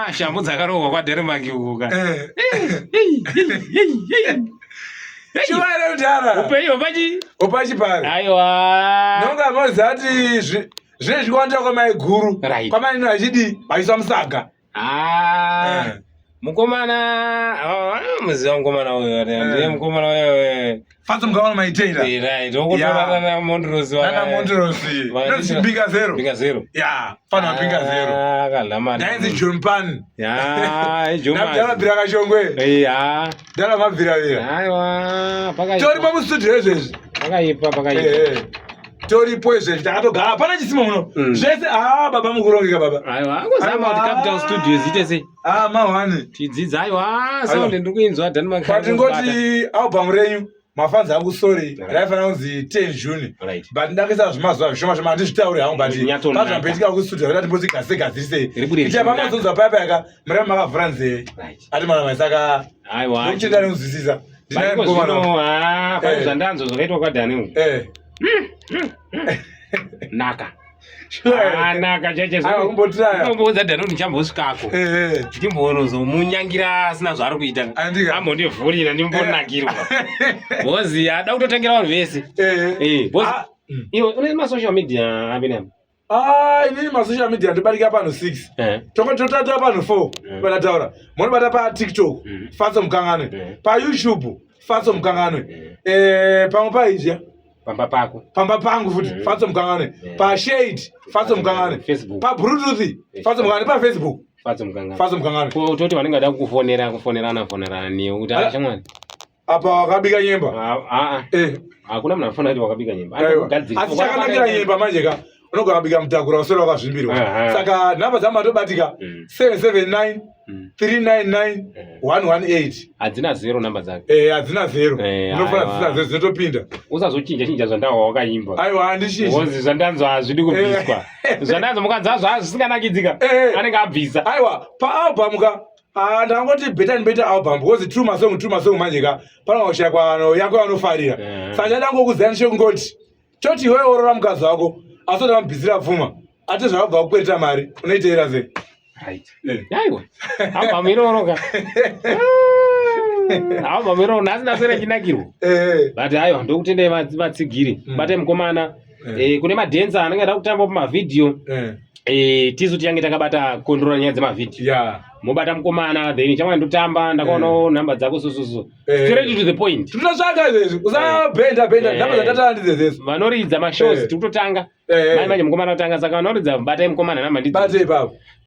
Ah, shambu dzakarohwa kwaDenmark uko ka. Chiware mudhara. Upenyu hwapachi? Hwapachipari. Aiwa. Nonga moziva kuti zvinenge zvichiwandira kwamaiguru. Right. Kwamainini vachidii vachiiswa musaga. Ah. Mukomana, ah, muziva mukomana uyo, ndiye mukomana uyo. Fatso mukaona maiteira. Right, wokutora nana Mondrosi. Nana Mondrosi. Ndozi Mbika Zero. Mbika Zero. Yeah, fana Mbika Zero. Ah, kalama. Ndainzi John Pan. Yeah, John. Ndabdala bira kashongwe. Yeah. Ndala mabvira vira. Aiwa, pakaipa. Tori pa mustudio izvezvi. Pakaipa, pakaipa. Eh. eh. Toripo izvezvi takatogara hapana chisimo muno. Zvese ah baba mukurongeka baba. Aiwa, angozama kuti Capital Studios ite sei? Ah mahwani. Tidzidza aiwa, sound ndiri kuinzwa Dani Makanga. Patingoti album renyu mafanzi angu sorry raifanira kunzi 10 June. But ndakaisa zvimazuva zvishoma shoma handizvitauri hangu but pazvamboitika kustudio zvakati mboti gase gadzirisei. Icha pamazonzwa paya paya ka muramba makavhura nzeve. Ati mwana mai saka aiwa. Ndokuchenda nekunzwisisa. Ndinaye mukomana. Ah, pane zvandanzwa zvakaitwa kwaDani uku. Eh. Naka. Naka chachezokumboudza Dhani kuti ndichambosvikako ndichimbonozomunyangira asina zvaari kuita ambondivhurira ndimbonakirwa because ada kutotengera vanhu vese ah, iwe une masocial media apinam ah, inini masocial media ndobatika panhu 6 totata panhu 4 vanataura munobata patiktok Fatso Mukanganwe paYouTube Fatso Mukanganwe pamwe paizvia Pamba pako. Pamba pangu futi Fatso Mukanganwe. PaShade Fatso Mukanganwe. Facebook. Pa Bluetooth Fatso Mukanganwe pa Facebook. Fatso Mukanganwe. Fatso Mukanganwe. Ko toti vanenge vada kukufonera kufonerana fonerana newe kuti Ala- ashamwari. Apa wakabika nyemba. Ah ah. Hakuna munhu anofanira kuti wakabika nyemba. Aiwa. Anogadzirisa. Asi chakanakira nyemba manje ka unogona kubika mutakura usoro wakazvimbirwa. Saka nhamba dzamatobatika 779 399 118. Hadzina zero namba dzake. Eh, hadzina zero. Unofana Aiwa. dzisina zero dzinotopinda. Usazochinja chinja zvandawa wakaimba. Aiwa handichinji. Because zvandanzwa hazvidi kubviswa. Zvandanzwa mukanzwa zva zvisinganakidzika. Anenge abvisa. Aiwa, paalbum ka Ah, ndangoti better and better album because true masong true masong manje ka pana kushaya kwano yako yanofarira. Saka ndangokuziva ndechekungoti toti iwewe worora mukadzi wako asi oda mubvisira pfuma ati zvakabva kukwereta mari unoiteera sei? Right. Aiwa. Album iroro ka. Album iroro nhasi ndaswera ndichinakirwa. But aiwa ndokutendai vatsigiri. Batai mukomana. Kune madhensa anenge ada kutamba pamavhidhiyo. Tisu tichange takabata kondrora nyaya dzemavhidhiyo. Mobata mukomana then chamwana ndotamba ndakaonawo nhamba dzako so so so. Straight to the point. Tinotsvaka izvezvi usabhenda bhenda nhamba dzandatanga ndidzezvezo. Vanoridza mashows tiri kutotanga. Mai manje mukomana atanga saka vanoridza batai mukomana nhamba ndidzo. Bate ipapo.